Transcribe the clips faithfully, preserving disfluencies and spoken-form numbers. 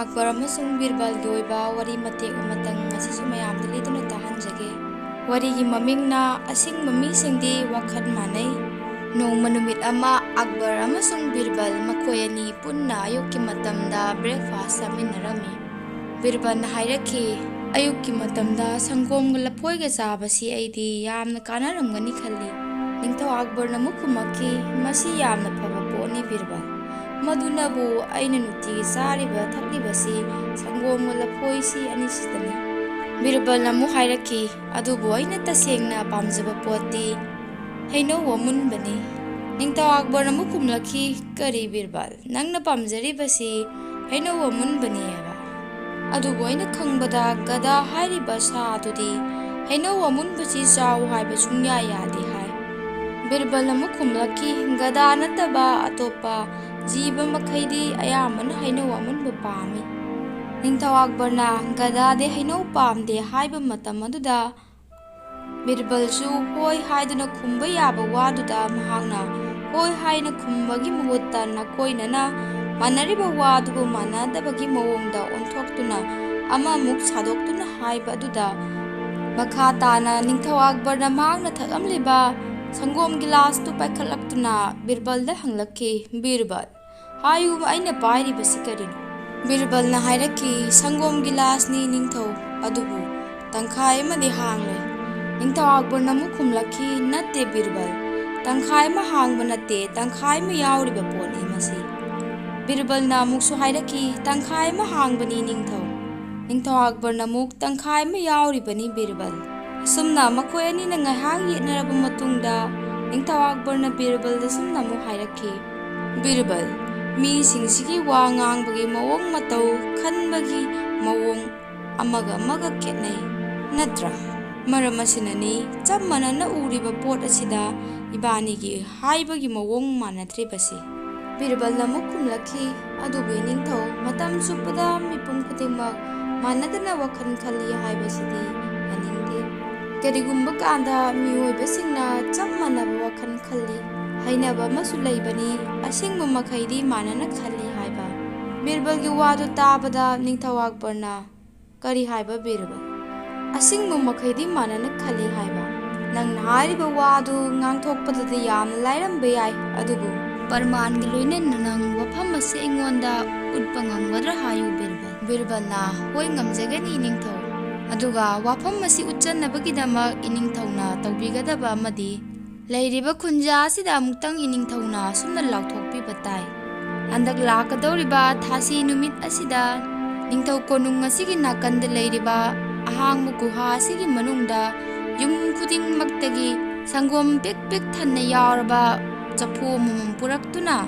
ꯑꯛꯕꯔ ꯑꯃꯁꯨꯡ ꯕꯤꯔꯕꯜꯒꯤ ꯑꯣꯏꯕ ꯋꯥꯔꯤ ꯃꯇꯦꯛ ꯑꯃꯇꯪ ꯉꯁꯤꯁꯨ ꯃꯌꯥꯝꯗ ꯂꯤꯗꯨꯅ ꯇꯥꯍꯟꯖꯒꯦ꯫ ꯋꯥꯔꯤꯒꯤ ꯃꯃꯤꯡꯅ "ꯑꯁꯤꯡꯕ ꯃꯤꯁꯤꯡꯗꯤ ꯋꯥꯈꯜ ꯃꯥꯟꯅꯩ"꯫ ꯅꯣꯡꯃ ꯅꯨꯃꯤꯠ ꯑꯃ ꯑꯛꯕꯔ ꯑꯃꯁꯨꯡ ꯕꯤꯔꯕꯜ ꯃꯈꯣꯏ ꯑꯅꯤ ꯄꯨꯟꯅ ꯑꯌꯨꯛꯀꯤ ꯃꯇꯝꯗ breakfast ꯆꯥꯃꯤꯟꯅꯔꯝꯃꯤ꯫ ꯕꯤꯔꯕꯜꯅ ꯍꯥꯏꯔꯛꯈꯤ, "ꯑꯌꯨꯛꯀꯤ ꯃꯇꯝꯗ ꯁꯪꯒꯣꯝꯒ ꯂꯐꯣꯏꯒ ꯆꯥꯕꯁꯤ ꯑꯩꯗꯤ ꯌꯥꯝꯅ ꯀꯥꯟꯅꯔꯝꯒꯅꯤ ꯈꯜꯂꯤ꯫" ꯅꯤꯡꯊꯧ ꯑꯛꯕꯔꯅ ꯑꯃꯨꯛ ꯈꯨꯝꯂꯛꯈꯤ, "ꯃꯁꯤ ꯌꯥꯝꯅ ꯐꯕ ꯄꯣꯠꯅꯤ ꯕꯤꯔꯕꯜ꯫ ꯃꯗꯨꯅꯕꯨ ꯑꯩꯅ ꯅꯨꯡꯇꯤꯒꯤ ꯆꯥꯔꯤꯕ ꯊꯛꯂꯤꯕꯁꯤ ꯁꯪꯒꯣꯝꯒ ꯂꯐꯣꯏꯁꯤ ꯑꯅꯤꯁꯤꯗꯅꯤ꯫" ꯕꯤꯔꯕꯜꯅ ꯑꯃꯨꯛ ꯍꯥꯏꯔꯛꯈꯤ, "ꯑꯗꯨꯕꯨ ꯑꯩꯅ ꯇꯁꯦꯡꯅ ꯄꯥꯝꯖꯕ ꯄꯣꯠꯇꯤ ꯍꯩꯅꯧ ꯑꯃꯨꯟꯕꯅꯤ꯫" ꯅꯤꯡꯊꯧ ꯑꯛꯕꯔꯅ ꯑꯃꯨꯛ ꯈꯨꯝꯂꯛꯈꯤ, "ꯀꯔꯤ ꯕꯤꯔꯕꯜ, ꯅꯪꯅ ꯄꯥꯝꯖꯔꯤꯕꯁꯤ ꯍꯩꯅꯧ ꯑꯃꯨꯟꯕꯅꯤ ꯍꯥꯏꯕ? ꯑꯗꯨꯕꯨ ꯑꯩꯅ ꯈꯪꯕꯗ ꯒꯙꯥ ꯍꯥꯏꯔꯤꯕ ꯁꯥ ꯑꯗꯨꯗꯤ ꯍꯩꯅꯧ ꯑꯃꯨꯟꯕꯁꯤ ꯆꯥꯎ ꯍꯥꯏꯕ ꯁꯨꯡꯌꯥ ꯌꯥꯗꯦ ꯍꯥꯏ꯫" ꯕꯤꯔꯕꯜ ꯑꯃꯨꯛ ꯈꯨꯝꯂꯛꯈꯤ, "ꯒꯙꯥ ꯅꯠꯇꯕ ꯑꯇꯣꯞꯄ ꯖꯤꯕ ꯃꯈꯩꯗꯤ ꯑꯌꯥꯝꯕꯅ ꯍꯩꯅꯧ ꯑꯃꯨꯟꯕ ꯄꯥꯝꯃꯤ꯫" ꯅꯤꯡꯊꯧ ꯑꯛꯕꯔꯅ ꯒꯙꯥꯗꯤ ꯍꯩꯅꯧ ꯄꯥꯝꯗꯦ ꯍꯥꯏꯕ ꯃꯇꯝ ꯑꯗꯨꯗ ꯕꯤꯔꯕꯜꯁꯨ ꯍꯣꯏ ꯍꯥꯏꯗꯨꯅ ꯈꯨꯝꯕ ꯌꯥꯕ ꯋꯥꯗꯨꯗ ꯃꯍꯥꯛꯅ ꯍꯣꯏ ꯍꯥꯏꯅ ꯈꯨꯝꯕꯒꯤ ꯃꯍꯨꯠꯇ ꯅꯥꯀꯣꯏꯅꯅ ꯃꯥꯟꯅꯔꯤꯕ ꯋꯥꯗꯨꯕꯨ ꯃꯥꯟꯅꯗꯕꯒꯤ ꯃꯑꯣꯡꯗ ꯑꯣꯟꯊꯣꯛꯇꯨꯅ ꯑꯃꯃꯨꯛ ꯁꯥꯗꯣꯛꯇꯨꯅ ꯍꯥꯏꯕ ꯑꯗꯨꯗ ꯃꯈꯥ ꯇꯥꯅ ꯅꯤꯡꯊꯧ ꯑꯛꯕꯔꯅ ꯃꯍꯥꯛꯅ ꯊꯛꯂꯝꯂꯤꯕ ꯁꯪꯒꯣꯝ ꯒꯤꯂꯥꯁꯇꯨ ꯄꯥꯏꯈꯠꯂꯛꯇꯨꯅ ꯕꯤꯔꯕꯜꯗ ꯍꯪꯂꯛꯈꯤ, "ꯕꯤꯔꯕꯜ, ꯍꯥꯏꯌꯨ, ꯑꯩꯅ ꯄꯥꯏꯔꯤꯕꯁꯤ ꯀꯔꯤꯅꯣ?" ꯕꯤꯔꯕꯜꯅ ꯍꯥꯏꯔꯛꯈꯤ, "ꯁꯪꯒꯣꯝ ꯒꯤꯂꯥꯁꯅꯤ ꯅꯤꯡꯊꯧ, ꯑꯗꯨꯕꯨ ꯇꯪꯈꯥꯏ ꯑꯃꯗꯤ ꯍꯥꯡꯂꯦ꯫" ꯅꯤꯡꯊꯧ ꯑꯛꯕꯔꯅ ꯑꯃꯨꯛ ꯈꯨꯝꯂꯛꯈꯤ, "ꯅꯠꯇꯦ ꯕꯤꯔꯕꯜ, ꯇꯪꯈꯥꯏ ꯑꯃ ꯍꯥꯡꯕ ꯅꯠꯇꯦ, ꯇꯪꯈꯥꯏ ꯑꯃ ꯌꯥꯎꯔꯤꯕ ꯄꯣꯠꯅꯤ ꯃꯁꯤ꯫" ꯕꯤꯔꯕꯜꯅ ꯑꯃꯨꯛꯁꯨ ꯍꯥꯏꯔꯛꯈꯤ, "ꯇꯪꯈꯥꯏ ꯑꯃ ꯍꯥꯡꯕꯅꯤ ꯅꯤꯡꯊꯧ꯫" ꯅꯤꯡꯊꯧ ꯑꯛꯕꯔꯅ ꯑꯃꯨꯛ, "ꯇꯪꯈꯥꯏ ꯑꯃ ꯌꯥꯎꯔꯤꯕꯅꯤ ꯕꯤꯔꯕꯜ꯫" ꯑꯁꯨꯝꯅ ꯃꯈꯣꯏ ꯑꯅꯤꯅ ꯉꯥꯏꯍꯥꯛ ꯌꯦꯠꯅꯔꯕ ꯃꯇꯨꯡꯗ ꯅꯤꯡꯊꯧ ꯑꯛꯕꯔꯅ ꯕꯤꯔꯕꯜꯗ ꯑꯁꯨꯝꯅ ꯑꯃꯨꯛ ꯍꯥꯏꯔꯛꯈꯤ, "ꯕꯤꯔꯕꯜ, ꯃꯤꯁꯤꯡꯁꯤꯒꯤ ꯋꯥ ꯉꯥꯡꯕꯒꯤ ꯃꯑꯣꯡ ꯃꯇꯧ, ꯈꯟꯕꯒꯤ ꯃꯑꯣꯡ ꯑꯃꯒ ꯑꯃꯒ ꯈꯦꯠꯅꯩ, ꯅꯠꯇ꯭ꯔꯥ? ꯃꯔꯝ ꯑꯁꯤꯅꯅꯤ ꯆꯞ ꯃꯥꯟꯅꯅ ꯎꯔꯤꯕ ꯄꯣꯠ ꯑꯁꯤꯗ ꯏꯕꯥꯅꯤꯒꯤ ꯍꯥꯏꯕꯒꯤ ꯃꯑꯣꯡ ꯃꯥꯟꯅꯗ꯭ꯔꯤꯕꯁꯤ꯫" ꯕꯤꯔꯕꯜꯅ ꯑꯃꯨꯛ ꯈꯨꯝꯂꯛꯈꯤ, "ꯑꯗꯨꯕꯨ ꯏꯅꯤꯡꯊꯧ, ꯃꯇꯝ ꯆꯨꯞꯄꯗ ꯃꯤꯄꯨꯝ ꯈꯨꯗꯤꯡꯃꯛ ꯃꯥꯟꯅꯗꯅ ꯋꯥꯈꯜ ꯈꯜꯂꯤ ꯍꯥꯏꯕꯁꯤꯗꯤ ꯌꯥꯅꯤꯡꯗꯦ꯫ ꯀꯔꯤꯒꯨꯝꯕ ꯀꯥꯟꯗ ꯃꯤꯑꯣꯏꯕꯁꯤꯡꯅ ꯆꯞ ꯃꯥꯟꯅꯕ ꯋꯥꯈꯜ ꯈꯜꯂꯤ꯫ ꯍꯥꯏꯅꯕ ꯑꯃꯁꯨ ꯂꯩꯕꯅꯤ, ꯑꯁꯦꯡꯕ ꯃꯈꯩꯗꯤ ꯃꯥꯟꯅꯅ ꯈꯜꯂꯤ ꯍꯥꯏꯕ꯫ ꯕꯤꯔꯕꯜꯒꯤ ꯋꯥꯗꯨ ꯇꯥꯕꯗ ꯅꯤꯡꯊꯧ ꯑꯛꯕꯔꯅ, "ꯀꯔꯤ ꯍꯥꯏꯕ ꯕꯤꯔꯕꯜ? ꯑꯁꯦꯡꯕ ꯃꯈꯩꯗꯤ ꯃꯥꯟꯅꯅ ꯈꯜꯂꯤ ꯍꯥꯏꯕ? ꯅꯪꯅ ꯍꯥꯏꯔꯤꯕ ꯋꯥꯗꯨ ꯉꯥꯡꯊꯣꯛꯄꯗꯗꯤ ꯌꯥꯝꯅ ꯂꯥꯏꯔꯝꯕ ꯌꯥꯏ, ꯑꯗꯨꯕꯨ ꯄ꯭ꯔꯃꯥꯟꯒ ꯂꯣꯏꯅꯅ ꯅꯪ ꯋꯥꯐꯝ ꯑꯁꯤ ꯑꯩꯉꯣꯟꯗ ꯎꯠꯄ ꯉꯝꯒꯗ꯭ꯔꯥ ꯍꯥꯏꯌꯨ ꯕꯤꯔꯕꯜ?" ꯕꯤꯔꯕꯜꯅ, "ꯍꯣꯏ, ꯉꯝꯖꯒꯅꯤ ꯅꯤꯡꯊꯧ꯫ ꯑꯗꯨꯒ ꯋꯥꯐꯝ ꯑꯁꯤ ꯎꯠꯆꯅꯕꯒꯤꯗꯃꯛ ꯏꯅꯤꯡꯊꯧꯅ ꯇꯧꯕꯤꯒꯗꯕ ꯑꯃꯗꯤ ꯂꯩꯔꯤꯕ ꯈꯨꯟꯖꯥ ꯑꯁꯤꯗ ꯑꯃꯨꯛꯇꯪ ꯏꯅꯤꯡꯊꯧꯅ ꯑꯁꯨꯝꯅ ꯂꯥꯎꯊꯣꯛꯄꯤꯕ ꯇꯥꯏ꯫ ꯍꯟꯗꯛ ꯂꯥꯛꯀꯗꯧꯔꯤꯕ ꯊꯥꯁꯤ ꯅꯨꯃꯤꯠ ꯑꯁꯤꯗ ꯅꯤꯡꯊꯧ ꯀꯣꯅꯨꯡ ꯑꯁꯤꯒꯤ ꯅꯥꯀꯟꯗ ꯂꯩꯔꯤꯕ ꯑꯍꯥꯡꯕ ꯒꯨꯍꯥ ꯑꯁꯤꯒꯤ ꯃꯅꯨꯡꯗ ꯌꯨꯝ ꯈꯨꯗꯤꯡꯃꯛꯇꯒꯤ ꯁꯪꯒꯣꯝ ꯄꯤꯛ ꯄꯤꯛ ꯊꯟꯅ ꯌꯥꯎꯔꯕ ꯆꯐꯨ ꯑꯃꯃꯝ ꯄꯨꯔꯛꯇꯨꯅ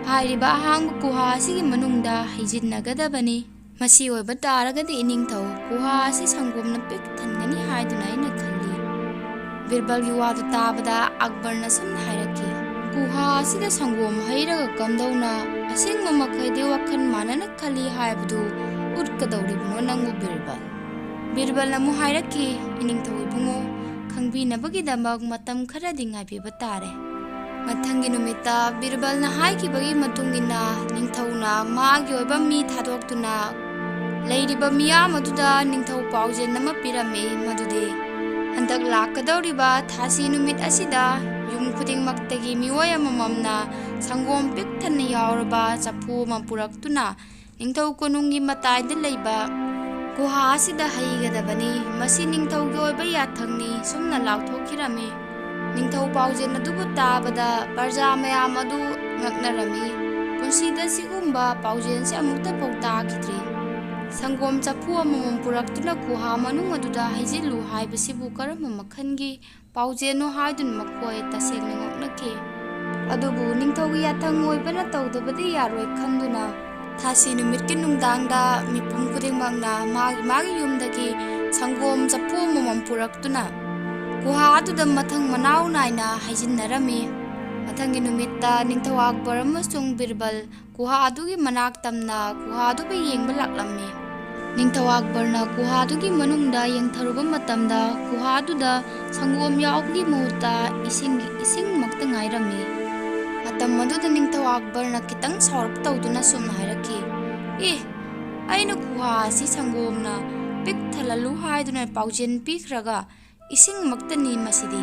ꯍꯥꯏꯔꯤꯕ ꯑꯍꯥꯡꯕ ꯒꯨꯍꯥ ꯑꯁꯤꯒꯤ ꯃꯅꯨꯡꯗ ꯍꯩꯖꯤꯟꯅꯒꯗꯕꯅꯤ꯫ ꯃꯁꯤ ꯑꯣꯏꯕ ꯇꯥꯔꯒꯗꯤ ꯏꯅꯤꯡꯊꯧ ꯒꯨꯍꯥ ꯑꯁꯤ ꯁꯪꯒꯣꯝꯅ ꯄꯤꯛ ꯊꯟꯒꯅꯤ ꯍꯥꯏꯗꯨꯅ ꯑꯩꯅ ꯈꯜꯂꯤ꯫" ꯕꯤꯔꯕꯜꯒꯤ ꯋꯥꯗꯨ ꯇꯥꯕꯗ ꯑꯛꯕꯔꯅ ꯁꯨꯝꯅ ꯍꯥꯏꯔꯛꯈꯤ, "ꯒꯨꯍꯥ ꯑꯁꯤꯗ ꯁꯪꯒꯣꯝ ꯍꯩꯔꯒ ꯀꯝꯗꯧꯅ ꯑꯁꯦꯡꯕ ꯃꯈꯩꯗꯤ ꯋꯥꯈꯜ ꯃꯥꯟꯅꯅ ꯈꯜꯂꯤ ꯍꯥꯏꯕꯗꯨ ꯎꯠꯀꯗꯧꯔꯤꯕꯅꯣ ꯅꯪꯕꯨ ꯕꯤꯔꯕꯜ?" ꯕꯤꯔꯕꯜꯅ ꯑꯃꯨꯛ ꯍꯥꯏꯔꯛꯈꯤ, "ꯏꯅꯤꯡꯊꯧ ꯏꯕꯨꯡꯉꯣ, ꯈꯪꯕꯤꯅꯕꯒꯤꯗꯃꯛ ꯃꯇꯝ ꯈꯔꯗꯤ ꯉꯥꯏꯕꯤꯕ ꯇꯥꯔꯦ꯫" ꯃꯊꯪꯒꯤ ꯅꯨꯃꯤꯠꯇ ꯕꯤꯔꯕꯜꯅ ꯍꯥꯏꯈꯤꯕꯒꯤ ꯃꯇꯨꯡ ꯏꯟꯅ ꯅꯤꯡꯊꯧꯅ ꯃꯥꯒꯤ ꯑꯣꯏꯕ ꯃꯤ ꯊꯥꯗꯣꯛꯇꯨꯅ ꯂꯩꯔꯤꯕ ꯃꯤꯌꯥꯝ ꯑꯗꯨꯗ ꯅꯤꯡꯊꯧ ꯄꯥꯎꯖꯦꯜ ꯑꯃ ꯄꯤꯔꯝꯃꯤ, ꯃꯗꯨꯗꯤ ꯍꯟꯗꯛ ꯂꯥꯛꯀꯗꯧꯔꯤꯕ ꯊꯥꯁꯤ ꯅꯨꯃꯤꯠ ꯑꯁꯤꯗ ꯌꯨꯝ ꯈꯨꯗꯤꯡꯃꯛꯇꯒꯤ ꯃꯤꯑꯣꯏ ꯑꯃꯃꯝꯅ ꯁꯪꯒꯣꯝ ꯄꯤꯛ ꯊꯟꯅ ꯌꯥꯎꯔꯕ ꯆꯐꯨ ꯑꯃ ꯄꯨꯔꯛꯇꯨꯅ ꯅꯤꯡꯊꯧ ꯀꯣꯅꯨꯡꯒꯤ ꯃꯇꯥꯏꯗ ꯂꯩꯕ ꯒꯨꯍꯥ ꯑꯁꯤꯗ ꯍꯩꯒꯗꯕꯅꯤ꯫ ꯃꯁꯤ ꯅꯤꯡꯊꯧꯒꯤ ꯑꯣꯏꯕ ꯌꯥꯊꯪꯅꯤ ꯁꯨꯝꯅ ꯂꯥꯎꯊꯣꯛꯈꯤꯔꯝꯃꯤ꯫ ꯅꯤꯡꯊꯧ ꯄꯥꯎꯖꯦꯜ ꯑꯗꯨꯕꯨ ꯇꯥꯕꯗ ꯄ꯭ꯔꯖꯥ ꯃꯌꯥꯝ ꯑꯗꯨ ꯉꯛꯅꯔꯝꯃꯤ꯫ ꯄꯨꯟꯁꯤꯗ ꯁꯤꯒꯨꯝꯕ ꯄꯥꯎꯖꯦꯜꯁꯦ ꯑꯃꯨꯛꯇꯐꯥꯎ ꯇꯥꯈꯤꯗ꯭ꯔꯤ꯫ ꯁꯪꯒꯣꯝ ꯆꯐꯨ ꯑꯃꯃꯝ ꯄꯨꯔꯛꯇꯨꯅ ꯒꯨꯍꯥ ꯃꯅꯨꯡ ꯑꯗꯨꯗ ꯍꯩꯖꯤꯜꯂꯨ ꯍꯥꯏꯕꯁꯤꯕꯨ ꯀꯔꯝꯕ ꯃꯈꯜꯒꯤ ꯄꯥꯎꯖꯦꯜꯅꯣ ꯍꯥꯏꯗꯨꯅ ꯃꯈꯣꯏ ꯇꯁꯦꯡꯅ ꯉꯛꯅꯈꯤ꯫ ꯑꯗꯨꯕꯨ ꯅꯤꯡꯊꯧꯒꯤ ꯌꯥꯊꯪ ꯑꯣꯏꯕꯅ ꯇꯧꯗꯕꯗꯤ ꯌꯥꯔꯣꯏ ꯈꯟꯗꯨꯅ ꯊꯥꯁꯤ ꯅꯨꯃꯤꯠꯀꯤ ꯅꯨꯡꯗꯥꯡꯗ ꯃꯤꯄꯨꯝ ꯈꯨꯗꯤꯡꯃꯛꯅ ꯃꯥꯒꯤ ꯃꯥꯒꯤ ꯌꯨꯝꯗꯒꯤ ꯁꯪꯒꯣꯝ ꯆꯐꯨ ꯑꯃꯃꯝ ꯄꯨꯔꯛꯇꯨꯅ ꯒꯨꯍꯥ ꯑꯗꯨꯗ ꯃꯊꯪ ꯃꯅꯥꯎ ꯅꯥꯏꯅ ꯍꯩꯖꯤꯟꯅꯔꯝꯃꯤ꯫ ꯃꯊꯪꯒꯤ ꯅꯨꯃꯤꯠꯇ ꯅꯤꯡꯊꯧ ꯑꯛꯕꯔ ꯑꯃꯁꯨꯡ ꯕꯤꯔꯕꯜ ꯒꯨꯍꯥ ꯑꯗꯨꯒꯤ ꯃꯅꯥꯛ ꯇꯝꯅ ꯒꯨꯍꯥ ꯑꯗꯨꯕꯨ ꯌꯦꯡꯕ ꯂꯥꯛꯂꯝꯃꯤ꯫ ꯅꯤꯡꯊꯧ ꯑꯛꯕꯔꯅ ꯒꯨꯍꯥ ꯑꯗꯨꯒꯤ ꯃꯅꯨꯡꯗ ꯌꯦꯡꯊꯔꯨꯕ ꯃꯇꯝꯗ ꯒꯨꯍꯥ ꯑꯗꯨꯗ ꯁꯪꯒꯣꯝ ꯌꯥꯎꯕꯒꯤ ꯃꯍꯨꯠꯇ ꯏꯁꯤꯡꯒꯤ ꯏꯁꯤꯡꯃꯛꯇ ꯉꯥꯏꯔꯝꯃꯤ꯫ ꯃꯇꯝ ꯑꯗꯨꯗ ꯅꯤꯡꯊꯧ ꯑꯛꯕꯔꯅ ꯈꯤꯇꯪ ꯁꯥꯎꯔꯞ ꯇꯧꯗꯨꯅ ꯁꯨꯝꯅ ꯍꯥꯏꯔꯛꯈꯤ, "ꯑꯦ, ꯑꯩꯅ ꯈꯨꯍꯥ ꯑꯁꯤ ꯁꯪꯒꯣꯝꯅ ꯄꯤꯛ ꯊꯜꯍꯜꯂꯨ ꯍꯥꯏꯗꯨꯅ ꯄꯥꯎꯖꯦꯜ ꯄꯤꯈ꯭ꯔꯒ ꯏꯁꯤꯡꯃꯛꯇꯅꯤ ꯃꯁꯤꯗꯤ꯫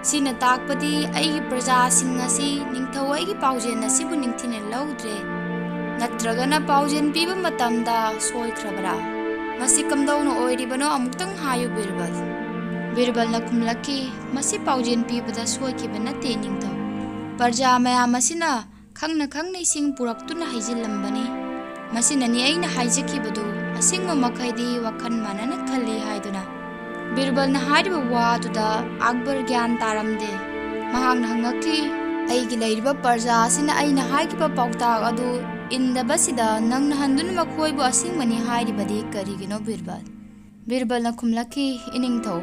ꯁꯤꯅ ꯇꯥꯛꯄꯗꯤ ꯑꯩꯒꯤ ꯄ꯭ꯔꯖꯥꯁꯤꯡ ꯑꯁꯤ ꯅꯤꯡꯊꯧ ꯑꯩꯒꯤ ꯄꯥꯎꯖꯦꯜ ꯑꯁꯤꯕꯨ ꯅꯤꯡꯊꯤꯅ ꯂꯧꯗ꯭ꯔꯦ, ꯅꯠꯇ꯭ꯔꯒꯅ ꯄꯥꯎꯖꯦꯜ ꯄꯤꯕ ꯃꯇꯝꯗ ꯁꯣꯏꯈ꯭ꯔꯕ꯭ꯔꯥ? ꯃꯁꯤ ꯀꯝꯗꯧꯅ ꯑꯣꯏꯔꯤꯕꯅꯣ? ꯑꯃꯨꯛꯇꯪ ꯍꯥꯏꯌꯨ ꯕꯤꯔꯕꯜ꯫" ꯕꯤꯔꯕꯜꯅ ꯈꯨꯝꯂꯛꯈꯤ, "ꯃꯁꯤ ꯄꯥꯎꯖꯦꯜ ꯄꯤꯕꯗ ꯁꯣꯏꯈꯤꯕ ꯅꯠꯇꯦ ꯅꯤꯡꯊꯧ꯫ ꯄ꯭ꯔꯖꯥ ꯃꯌꯥꯝ ꯑꯁꯤꯅ ꯈꯪꯅ ꯈꯪꯅ ꯏꯁꯤꯡ ꯄꯨꯔꯛꯇꯨꯅ ꯍꯩꯖꯤꯜꯂꯝꯕꯅꯤ꯫ ꯃꯁꯤꯅꯅꯤ ꯑꯩꯅ ꯍꯥꯏꯖꯈꯤꯕꯗꯨ, ꯑꯁꯦꯡꯕ ꯃꯈꯩꯗꯤ ꯋꯥꯈꯜ ꯃꯥꯟꯅꯅ ꯈꯜꯂꯤ ꯍꯥꯏꯗꯨꯅ꯫" ꯕꯤꯔꯕꯜꯅ ꯍꯥꯏꯔꯤꯕ ꯋꯥꯗꯨꯗ ꯑꯛꯕꯔ ꯒ꯭ꯌꯥꯟ ꯇꯥꯔꯝꯗꯦ꯫ ꯃꯍꯥꯛꯅ ꯍꯪꯉꯛꯈꯤ, "ꯑꯩꯒꯤ ꯂꯩꯔꯤꯕ ꯄ꯭ꯔꯖꯥ ꯑꯁꯤꯅ ꯑꯩꯅ ꯍꯥꯏꯈꯤꯕ ꯄꯥꯎꯇꯥꯛ ꯑꯗꯨ ꯏꯟꯗꯕꯁꯤꯗ ꯅꯪꯅ ꯍꯟꯗꯨꯅ ꯃꯈꯣꯏꯕꯨ ꯑꯁꯦꯡꯕꯅꯤ ꯍꯥꯏꯔꯤꯕꯗꯤ ꯀꯔꯤꯒꯤꯅꯣ ꯕꯤꯔꯕꯜ?" ꯕꯤꯔꯕꯜꯅ ꯈꯨꯝꯂꯛꯈꯤ, "ꯏꯅꯤꯡꯊꯧ,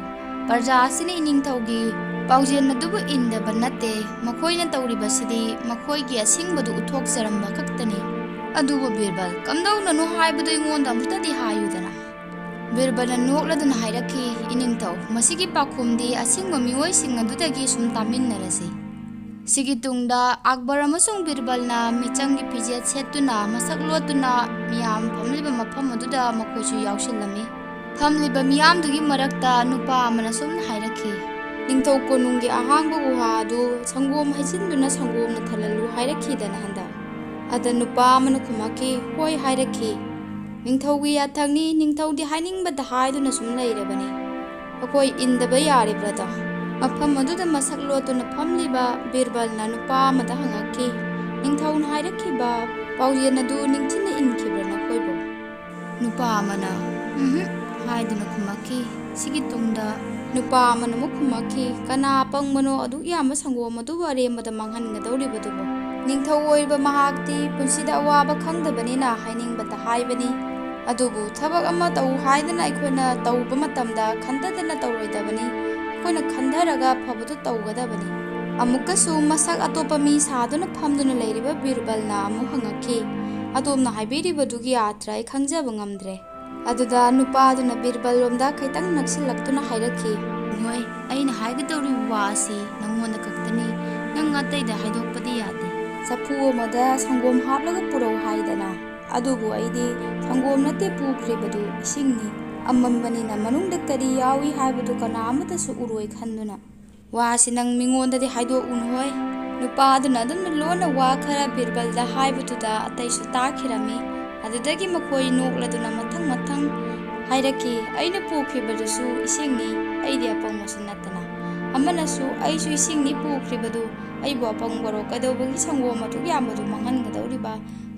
ꯄ꯭ꯔꯖꯥ ꯑꯁꯤꯅ ꯏꯅꯤꯡꯊꯧꯒꯤ ꯄꯥꯎꯖꯦꯜ ꯑꯗꯨꯕꯨ ꯏꯟꯗꯕ ꯅꯠꯇꯦ꯫ ꯃꯈꯣꯏꯅ ꯇꯧꯔꯤꯕꯁꯤꯗꯤ ꯃꯈꯣꯏꯒꯤ ꯑꯁꯦꯡꯕꯗꯨ ꯎꯠꯊꯣꯛꯆꯔꯝꯕ ꯈꯛꯇꯅꯤ꯫ ꯑꯗꯨꯕꯨ ꯕꯤꯔꯕꯜ, ꯀꯝꯗꯧꯅꯅꯣ ꯍꯥꯏꯕꯗꯨ ꯑꯩꯉꯣꯟꯗ ꯑꯃꯨꯛꯇꯗꯤ ꯍꯥꯏꯌꯨꯗꯅ꯫" ꯕꯤꯔꯕꯜꯅ ꯅꯣꯛꯂꯗꯨꯅ ꯍꯥꯏꯔꯛꯈꯤ, "ꯏꯅꯤꯡꯊꯧ, ꯃꯁꯤꯒꯤ ꯄꯥꯎꯈꯨꯝꯗꯤ ꯑꯁꯦꯡꯕ ꯃꯤꯑꯣꯏꯁꯤꯡ ꯑꯗꯨꯗꯒꯤ ꯁꯨꯝ ꯇꯥꯃꯤꯟꯅꯔꯁꯤ꯫ ꯁꯤꯒꯤ ꯇꯨꯡꯗ ꯑꯛꯕꯔ ꯑꯃꯁꯨꯡ ꯕꯤꯔꯕꯜꯅ ꯃꯤꯆꯝꯒꯤ ꯐꯤꯖꯦꯠ ꯁꯦꯠꯇꯨꯅ, ꯃꯁꯛ ꯂꯣꯠꯇꯨꯅ ꯃꯤꯌꯥꯝ ꯐꯝꯂꯤꯕ ꯃꯐꯝ ꯑꯗꯨꯗ ꯃꯈꯣꯏꯁꯨ ꯌꯥꯎꯁꯤꯜꯂꯝꯃꯤ꯫ ꯐꯝꯂꯤꯕ ꯃꯤꯌꯥꯝꯗꯨꯒꯤ ꯃꯔꯛꯇ ꯅꯨꯄꯥ ꯑꯃꯅ ꯁꯨꯝꯅ ꯍꯥꯏꯔꯛꯈꯤ, "ꯅꯤꯡꯊꯧ ꯀꯣꯅꯨꯡꯒꯤ ꯑꯍꯥꯡꯕ ꯒꯨꯍꯥ ꯑꯗꯨ ꯁꯪꯒꯣꯝ ꯍꯩꯖꯤꯟꯗꯨꯅ ꯁꯪꯒꯣꯝꯅ ꯊꯜꯍꯜꯂꯨ ꯍꯥꯏꯔꯛꯈꯤꯗꯅ ꯍꯟꯗꯛ?" ꯑꯗ ꯅꯨꯄꯥ ꯑꯃꯅ ꯈꯨꯝꯂꯛꯈꯤ, "ꯍꯣꯏ ꯍꯥꯏꯔꯛꯈꯤ꯫ ꯅꯤꯡꯊꯧꯒꯤ ꯌꯥꯊꯪꯅꯤ, ꯅꯤꯡꯊꯧꯗꯤ ꯍꯥꯏꯅꯤꯡꯕꯇ ꯍꯥꯏꯗꯨꯅ ꯁꯨꯝ ꯂꯩꯔꯕꯅꯤ꯫ ꯑꯩꯈꯣꯏ ꯏꯟꯗꯕ ꯌꯥꯔꯤꯕ꯭ꯔꯥꯗꯣ?" ꯃꯐꯝ ꯑꯗꯨꯗ ꯃꯁꯛ ꯂꯣꯠꯇꯨꯅ ꯐꯝꯂꯤꯕ ꯕꯤꯔꯕꯜꯅ ꯅꯨꯄꯥ ꯑꯃꯗ ꯍꯪꯉꯛꯈꯤ, "ꯅꯤꯡꯊꯧꯅ ꯍꯥꯏꯔꯛꯈꯤꯕ ꯄꯥꯎꯖꯦꯜ ꯑꯗꯨ ꯅꯤꯡꯊꯤꯅ ꯏꯟꯈꯤꯕ꯭ꯔꯥ ꯅꯈꯣꯏꯕꯨ?" ꯅꯨꯄꯥ ꯑꯃꯅ "ꯎꯝꯍꯨꯝ" ꯍꯥꯏꯗꯨꯅ ꯈꯨꯝꯂꯛꯈꯤ꯫ ꯁꯤꯒꯤ ꯇꯨꯡꯗ ꯅꯨꯄꯥ ꯑꯃꯅ ꯑꯃꯨꯛ ꯈꯨꯝꯂꯛꯈꯤ, "ꯀꯅꯥ ꯑꯄꯪꯕꯅꯣ ꯑꯗꯨꯛ ꯌꯥꯝꯕ ꯁꯪꯒꯣꯝ ꯑꯗꯨꯕꯨ ꯑꯔꯦꯝꯕꯗ ꯃꯥꯡꯍꯟꯒꯗꯧꯔꯤꯕꯗꯨꯕꯨ? ꯅꯤꯡꯊꯧ ꯑꯣꯏꯔꯤꯕ ꯃꯍꯥꯛꯇꯤ ꯄꯨꯟꯁꯤꯗ ꯑꯋꯥꯕ ꯈꯪꯗꯕꯅꯤꯅ ꯍꯥꯏꯅꯤꯡꯕꯇ ꯍꯥꯏꯕꯅꯤ꯫ ꯑꯗꯨꯕꯨ ꯊꯕꯛ ꯑꯃ ꯇꯧ ꯍꯥꯏꯗꯅ ꯑꯩꯈꯣꯏꯅ ꯇꯧꯕ ꯃꯇꯝꯗ ꯈꯟꯊꯗꯅ ꯇꯧꯔꯣꯏꯗꯕꯅꯤ꯫ ꯑꯩꯈꯣꯏꯅ ꯈꯟꯊꯔꯒ ꯐꯕꯗꯨ ꯇꯧꯒꯗꯕꯅꯤ꯫" ꯑꯃꯨꯛꯀꯁꯨ ꯃꯁꯛ ꯑꯇꯣꯞꯄ ꯃꯤ ꯁꯥꯗꯨꯅ ꯐꯝꯗꯨꯅ ꯂꯩꯔꯤꯕ ꯕꯤꯔꯕꯜꯅ ꯑꯃꯨꯛ ꯍꯪꯉꯛꯈꯤ, "ꯑꯗꯣꯝꯅ ꯍꯥꯏꯕꯤꯔꯤꯕꯗꯨꯒꯤ ꯑꯥꯔꯊ ꯑꯩ ꯈꯪꯖꯕ ꯉꯝꯗ꯭ꯔꯦ꯫" ꯑꯗꯨꯗ ꯅꯨꯄꯥꯗꯨꯅ ꯕꯤꯔꯕꯜ ꯂꯣꯝꯗ ꯈꯤꯇꯪ ꯅꯛꯁꯤꯜꯂꯛꯇꯨꯅ ꯍꯥꯏꯔꯛꯈꯤ, "ꯍꯣꯏ, ꯑꯩꯅ ꯍꯥꯏꯒꯗꯧꯔꯤꯕ ꯋꯥ ꯑꯁꯤ ꯅꯉꯣꯟꯗ ꯈꯛꯇꯅꯤ, ꯅꯪ ꯑꯇꯩꯗ ꯍꯥꯏꯗꯣꯛꯄꯗꯤ ꯌꯥꯗꯦ꯫ ꯆꯐꯨ ꯑꯃꯗ ꯁꯪꯒꯣꯝ ꯍꯥꯞꯂꯒ ꯄꯨꯔꯛꯎ ꯍꯥꯏꯗꯅ?" ꯑꯗꯨꯕꯨ ꯑꯩꯗꯤ ꯁꯪꯒꯣꯝ ꯅꯠꯇꯦ ꯄꯨꯈ꯭ꯔꯤꯕꯗꯨ, ꯏꯁꯤꯡꯅꯤ꯫ ꯑꯃꯝꯕꯅꯤꯅ ꯃꯅꯨꯡꯗ ꯀꯔꯤ ꯌꯥꯎꯏ ꯍꯥꯏꯕꯗꯨ ꯀꯅꯥ ꯑꯃꯠꯇꯁꯨ ꯎꯔꯣꯏ ꯈꯟꯗꯨꯅ꯫ "ꯋꯥꯁꯤ ꯅꯪ ꯃꯤꯉꯣꯟꯗꯗꯤ ꯍꯥꯏꯗꯣꯛꯎꯅꯨ ꯍꯣꯏ꯫" ꯅꯨꯄꯥ ꯑꯗꯨꯅ ꯑꯗꯨꯝꯅ ꯂꯣꯟꯅ ꯋꯥ ꯈꯔ ꯕꯤꯔꯕꯜꯗ ꯍꯥꯏꯕꯗꯨꯗ ꯑꯇꯩꯁꯨ ꯇꯥꯈꯤꯔꯝꯃꯤ꯫ ꯑꯗꯨꯗꯒꯤ ꯃꯈꯣꯏ ꯅꯣꯛꯂꯗꯨꯅ ꯃꯊꯪ ꯃꯊꯪ ꯍꯥꯏꯔꯛꯈꯤ, "ꯑꯩꯅ ꯄꯨꯈ꯭ꯔꯤꯕꯗꯨꯁꯨ ꯏꯁꯤꯡꯅꯤ, ꯑꯩꯗꯤ ꯑꯄꯪꯕꯁꯨ ꯅꯠꯇꯅ꯫" ꯑꯃꯅꯁꯨ, "ꯑꯩꯁꯨ ꯏꯁꯤꯡꯅꯤ ꯄꯨꯈ꯭ꯔꯤꯕꯗꯨ, ꯑꯩꯕꯨ ꯑꯄꯪꯕꯔꯣ? ꯀꯩꯗꯧꯕꯒꯤ ꯁꯪꯒꯣꯝ ꯑꯗꯨꯛ ꯌꯥꯝꯕꯗꯨ ꯃꯥꯡꯍꯟꯒꯗꯧꯔꯤꯕ?"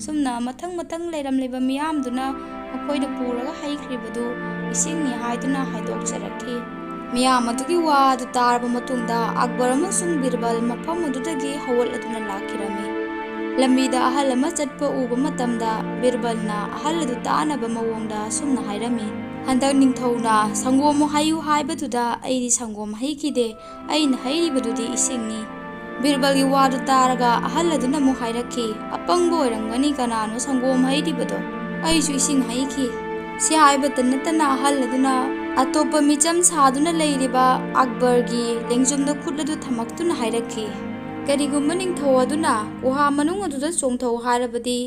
ꯁꯨꯝꯅ ꯃꯊꯪ ꯃꯊꯪ ꯂꯩꯔꯝꯂꯤꯕ ꯃꯤꯌꯥꯝꯗꯨꯅ ꯃꯈꯣꯏꯗ ꯄꯨꯔꯒ ꯍꯩꯈ꯭ꯔꯤꯕꯗꯨ ꯏꯁꯤꯡꯅꯤ ꯍꯥꯏꯗꯨꯅ ꯍꯥꯏꯗꯣꯛꯆꯔꯛꯈꯤ꯫ ꯃꯤꯌꯥꯝ ꯑꯗꯨꯒꯤ ꯋꯥ ꯑꯗꯨ ꯇꯥꯔꯕ ꯃꯇꯨꯡꯗ ꯑꯛꯕꯔ ꯑꯃꯁꯨꯡ ꯕꯤꯔꯕꯜ ꯃꯐꯝ ꯑꯗꯨꯗꯒꯤ ꯍꯧꯒꯠꯂꯗꯨꯅ ꯂꯥꯛꯈꯤꯔꯝꯃꯤ꯫ ꯂꯝꯕꯤꯗ ꯑꯍꯜ ꯑꯃ ꯆꯠꯄ ꯎꯕ ꯃꯇꯝꯗ ꯕꯤꯔꯕꯜꯅ ꯑꯍꯜ ꯑꯗꯨ ꯇꯥꯅꯕ ꯃꯑꯣꯡꯗ ꯑꯁꯨꯝꯅ ꯍꯥꯏꯔꯝꯃꯤ, "ꯍꯟꯗꯛ ꯅꯤꯡꯊꯧꯅ ꯁꯪꯒꯣꯝ ꯍꯩꯌꯨ ꯍꯥꯏꯕꯗꯨꯗ ꯑꯩꯗꯤ ꯁꯪꯒꯣꯝ ꯍꯩꯈꯤꯗꯦ, ꯑꯩꯅ ꯍꯩꯔꯤꯕꯗꯨꯗꯤ ꯏꯁꯤꯡꯅꯤ꯫" ꯕꯤꯔꯕꯜꯒꯤ ꯋꯥꯗꯨ ꯇꯥꯔꯒ ꯑꯍꯜ ꯑꯗꯨꯅ ꯑꯃꯨꯛ ꯍꯥꯏꯔꯛꯈꯤ, "ꯑꯄꯪꯕ ꯑꯣꯏꯔꯝꯒꯅꯤ, ꯀꯅꯥꯅꯣ ꯁꯪꯒꯣꯝ ꯍꯩꯔꯤꯕꯗꯣ? ꯑꯩꯁꯨ ꯏꯁꯤꯡ ꯍꯩꯈꯤ꯫" ꯁꯤ ꯍꯥꯏꯕꯇ ꯅꯠꯇꯅ ꯑꯍꯜ ꯑꯗꯨꯅ ꯑꯇꯣꯞꯄ ꯃꯤꯆꯝ ꯁꯥꯗꯨꯅ ꯂꯩꯔꯤꯕ ꯑꯛꯕꯔꯒꯤ ꯂꯦꯡꯖꯨꯝꯗ ꯈꯨꯠ ꯑꯗꯨ ꯊꯝꯃꯛꯇꯨꯅ ꯍꯥꯏꯔꯛꯈꯤ, "ꯀꯔꯤꯒꯨꯝꯕ ꯅꯤꯡꯊꯧ ꯑꯗꯨꯅ ꯒꯨꯍꯥ ꯃꯅꯨꯡ ꯑꯗꯨꯗ ꯆꯣꯡꯊꯧ ꯍꯥꯏꯔꯕꯗꯤ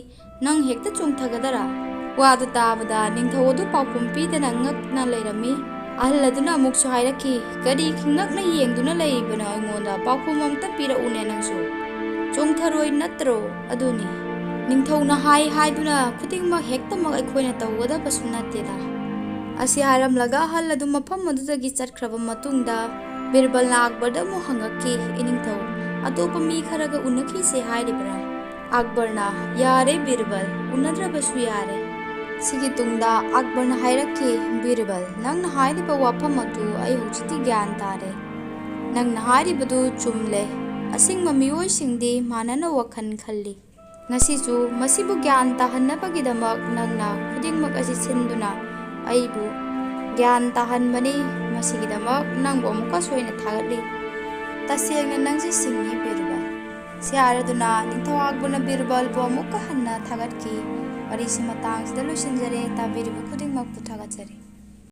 ꯅꯪ ꯍꯦꯛꯇ ꯆꯣꯡꯊꯒꯗꯔꯥ?" ꯋꯥꯗꯨ ꯇꯥꯕꯗ ꯅꯤꯡꯊꯧ ꯑꯗꯨ ꯄꯥꯎꯈꯨꯝ ꯄꯤꯗꯅ ꯉꯛꯅ ꯂꯩꯔꯝꯃꯤ꯫ ꯑꯍꯜ ꯑꯗꯨꯅ ꯑꯃꯨꯛꯁꯨ ꯍꯥꯏꯔꯛꯈꯤ, "ꯀꯔꯤ ꯈꯤꯡꯉꯛꯅ ꯌꯦꯡꯗꯨꯅ ꯂꯩꯔꯤꯕꯅꯣ ꯑꯩꯉꯣꯟꯗ? ꯄꯥꯎꯈꯨꯝ ꯑꯝꯇ ꯄꯤꯔꯛꯎꯅꯦ ꯅꯪꯁꯨ꯫ ꯆꯣꯡꯊꯔꯣꯏ ꯅꯠꯇ꯭ꯔꯣ? ꯑꯗꯨꯅꯤ꯫ ꯅꯤꯡꯊꯧꯅ ꯍꯥꯏ ꯍꯥꯏꯗꯨꯅ ꯈꯨꯗꯤꯡꯃꯛ ꯍꯦꯛꯇꯃꯛ ꯑꯩꯈꯣꯏꯅ ꯇꯧꯒꯗꯕꯁꯨ ꯅꯠꯇꯦꯗ꯫" ꯑꯁꯤ ꯍꯥꯏꯔꯝꯂꯒ ꯑꯍꯜ ꯑꯗꯨ ꯃꯐꯝ ꯑꯗꯨꯗꯒꯤ ꯆꯠꯈ꯭ꯔꯕ ꯃꯇꯨꯡꯗ ꯕꯤꯔꯕꯜꯅ ꯑꯛꯕꯔꯗ ꯑꯃꯨꯛ ꯍꯪꯉꯛꯈꯤ, "ꯏꯅꯤꯡꯊꯧ, ꯑꯇꯣꯞꯄ ꯃꯤ ꯈꯔꯒ ꯎꯅꯈꯤꯁꯦ ꯍꯥꯏꯔꯤꯕ꯭ꯔꯥ?" ꯑꯛꯕꯔꯅ, "ꯌꯥꯔꯦ ꯕꯤꯔꯕꯜ, ꯎꯅꯗ꯭ꯔꯕꯁꯨ ꯌꯥꯔꯦ꯫" ꯁꯤꯒꯤ ꯇꯨꯡꯗ ꯑꯛꯕꯔꯅ ꯍꯥꯏꯔꯛꯈꯤ, "ꯕꯤꯔꯕꯜ, ꯅꯪꯅ ꯍꯥꯏꯔꯤꯕ ꯋꯥꯐꯝ ꯑꯗꯨ ꯑꯩ ꯍꯧꯖꯤꯛꯇꯤ ꯒ꯭ꯌꯥꯟ ꯇꯥꯔꯦ꯫ ꯅꯪꯅ ꯍꯥꯏꯔꯤꯕꯗꯨ ꯆꯨꯝꯂꯦ꯫ ꯑꯁꯦꯡꯕ ꯃꯤꯑꯣꯏꯁꯤꯡꯗꯤ ꯃꯥꯟꯅꯅ ꯋꯥꯈꯜ ꯈꯜꯂꯤ꯫ ꯉꯁꯤꯁꯨ ꯃꯁꯤꯕꯨ ꯒ꯭ꯌꯥꯟ ꯇꯥꯍꯟꯅꯕꯒꯤꯗꯃꯛ ꯅꯪꯅ ꯈꯨꯗꯤꯡꯃꯛ ꯑꯁꯤ ꯁꯤꯟꯗꯨꯅ ꯑꯩꯕꯨ ꯒ꯭ꯌꯥꯟ ꯇꯥꯍꯟꯕꯅꯤ꯫ ꯃꯁꯤꯒꯤꯗꯃꯛ ꯅꯪꯕꯨ ꯑꯃꯨꯛꯀꯁꯨ ꯑꯩꯅ ꯊꯥꯒꯠꯂꯤ꯫ ꯇꯁꯦꯡꯅ ꯅꯪꯁꯤ ꯁꯤꯡꯉꯤ ꯕꯤꯔꯕꯜ꯫" ꯁꯤ ꯍꯥꯏꯔꯗꯨꯅ ꯅꯤꯡꯊꯧ ꯑꯛꯕꯔꯅ ꯕꯤꯔꯕꯜꯕꯨ ꯑꯃꯨꯛꯀ ꯍꯟꯅ ꯊꯥꯒꯠꯈꯤ꯫ ꯋꯥꯔꯤꯁꯤ ꯃꯇꯥꯡꯁꯤꯗ ꯂꯣꯏꯁꯤꯟꯖꯔꯦ꯫ ꯇꯥꯕꯤꯔꯤꯕ ꯈꯨꯗꯤꯡꯃꯛꯄꯨ ꯊꯥꯒꯠꯆꯔꯤ꯫